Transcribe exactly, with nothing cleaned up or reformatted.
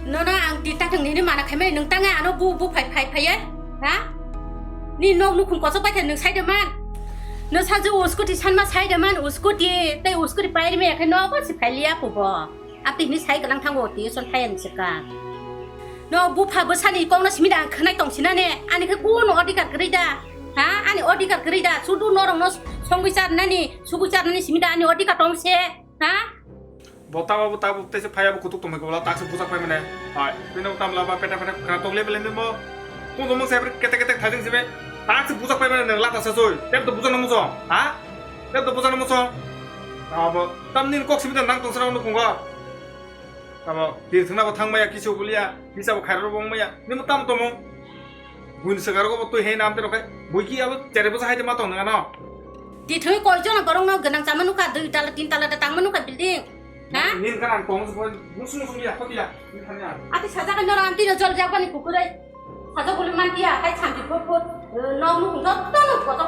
Nono ang tita thang nini mana khaimani nwng tanga ano bu bu phai phai phaiye. Ha? Ni nok nukhung kosok bai khe nwng saide man. No sajo uskuti sanma saide man uskuti tei uskuti pairime khe nogo si phailiya pubo. Abdi hini sai gwnang thango tuition phaiya ni swkang. No bupha bwsani kokno simi da ang khwnai tong sinane, ani khe kuno odhikar kwrwi da? Ha? Ani odhikar kwrwi da? Sudu norokno songwi charnani, sugwi charnani simi da ani odhikar tong se? Ha? Bo tabo, bo tabo, tei se phaiya bo kutuk tongmai kobola, tak se bujak pai mane. Hai, bini bo tamla ba peta peta khra tok le bele ni bo. Kung tongmung se kete kete thajing sibe. Tak se bujak pai mane nwng lata sa soi. Tep to bujak nang muso. Ha? Tep to bujak nang muso. Abo tamni kok simi da nang tong sra nukung go. Tamo, tirthwngna bo thang maya, kisu bulia, kisa bo khairok bo wng maya. Nimo tamo tomo. Buini swkang rogo bo twi hai nam tero khai. Bui ki abo chere bwsa hai ma tong nang ano. Tithwngwi koi jona borok no gwnang chama nukha, dui tala, tin tala da tangma nukha building. Ha? Nin kana tong se boi, musung musung ya, khoti ya. Nin khani ya. Ati sajak no ram tino jol jak bani kukurai. Sajak boli man dia, tai champi pot pot, eh, nok nuk jotto nuk pot.